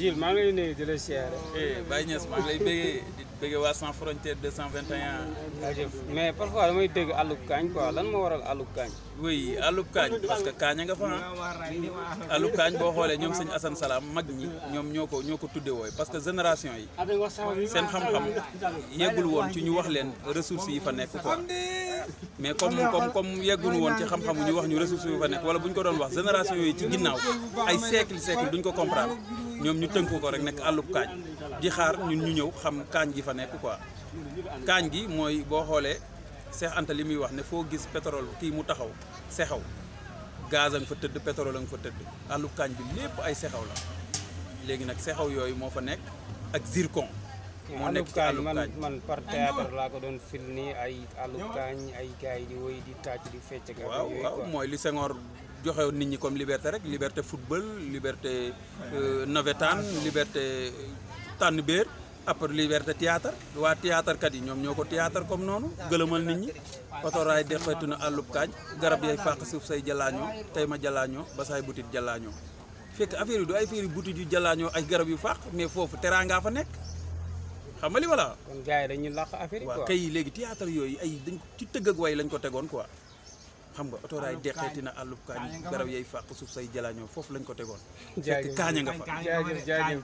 Gilles maa ngi lay nuyu di la siyaare. Baye Niass maa ngi lay bëggee waa Sans Frontières 221. jaajëf mais parfois damay dégg àllub kaañ quoi lan moo waral àllub kaañ. oui àllub kaañ parce que kaañ a nga fa àllub kaañ boo xoolee ñoom sëñ Assane Salam mag ñi ñoom ñoo ko tudde wooy parce que génération yi seen xam-xam yeggul woon ci ñu wax leen ressources yi fa nekk quoi mais comme yeggul woon ci xam-xamu ñu wax ñu ressources yi fa nekk wala bu ñu ko doon wax génération yooyu ci ginnaaw ay siècle duñ ko comprendre ñoom ñu tënk ko rek nekk àllub kaañ di xaar ñun ñu ñëw xam kaañ gi fa nekk quoi kaañ gi mooy boo xoolee Cheikh Anta li muy wax ne foo gis pétrole kii mu taxaw sexaw gaz a nga fa tëdd pétrole a nga fa tëdd àllub kaañ bi lépp ay sexaw la léegi nag sexaw yooyu moo fa nekk ak zircon moo nekk ci àllub kaañ man par théâtre laa ko doon film nii ay àllub kaañ ay gars yi di woy di tàcc di fecc ak waaw mooy li Senghor joxewoon nit ñi comme liberté rek liberté football liberté navétane liberté tànn béer après liberté théâtre waa théâtre kat yi ñoom ñoo ko théâtre comme noonu gëlëmal nit ñi otoraay dexeetu na àllub kaañ garab yay fàq suuf say jalaañoo tey ma jalaañoo ba saay butit jalaañoo fekk affaire yi du ay affaire yi butit yu jalaañoo ay garab yu fàq mais foofu teraanga fa nekk xam nga li wala kon gars yi dañuy làq affaire yi quoi waaw kay léegi théâtre yooyu ay dañ ci tëgg ak way lañ ko tegoon quoi xam nga otoraay dexeeti na àllub kaañ garab yay fàq suuf say jalaañoo foofu lañ ko tegoon fekk kaaña nga fa jaajëf